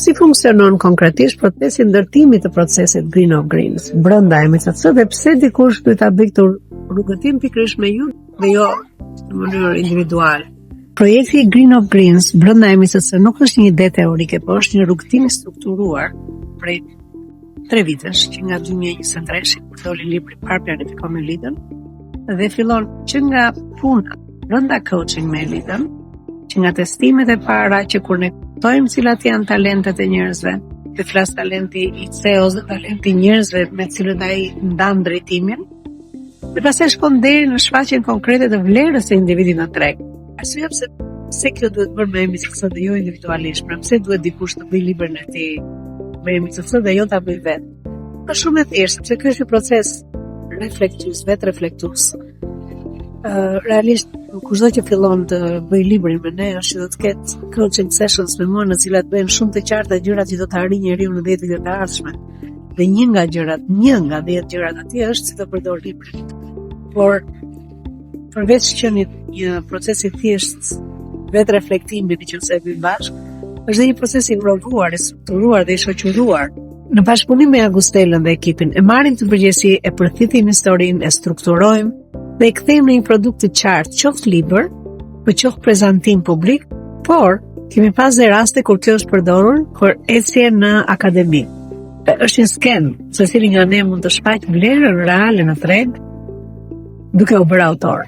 Si funksionon konkretisht procesi i ndërtimit të procesit Green of Greens brenda MCC dhe pse dikush duhet ta bëjë këtë rrugëtim pikërisht me ju dhe jo në mënyrë individuale? Projekti Green of Greens brenda MCC nuk është një ide teorike, por është një rrugëtim i strukturuar prej 3 vitesh, që nga 2023 kur doli libri i parë Planifiko me Elidën, dhe fillon që nga puna brenda coaching me Elidën, që nga testimet e para që kur ne kuptojmë cilat janë talentet e njerëzve, dhe flas talenti i CEO-s dhe talenti i njerëzve me cilët ai ndan drejtimin, dhe pastaj shkon deri në shfaqjen konkrete të vlerës së individit në treg. Arsyeja pse pse kjo duhet bërë me MCC dhe jo individualisht, pra pse duhet dikush të bëjë librin e tij me MCC dhe jo ta bëjë vetë. Është shumë e thjeshtë, sepse ky është një proces reflektues, vetë reflektues. Uh, realisht kushdo që fillon të bëjë librin me ne është që do të ketë coaching sessions me mua në cilat bëhen shumë të qarta gjërat që do të arrijë njeriu në 10 vitet e ardhshme. Dhe një nga gjërat, një nga 10 gjërat atje është si të përdor librin. Por përveç qenit një proces i thjeshtë vetë reflektimi që se e bëjmë bashkë, është dhe një proces i provuar, i strukturuar dhe i shoqëruar. Në bashkëpunim me Agustelën dhe ekipin, e marrim të përgjegjësi, e përthithim historinë, e strukturojmë dhe e kthejmë në një produkt të qartë, qoftë libër, po qoftë prezantim publik, por kemi pas dhe raste kur kjo është përdorur për ecje në akademi. Është një skemë, secili nga ne mund të shfaqë vlerën reale në treg duke u bërë autor.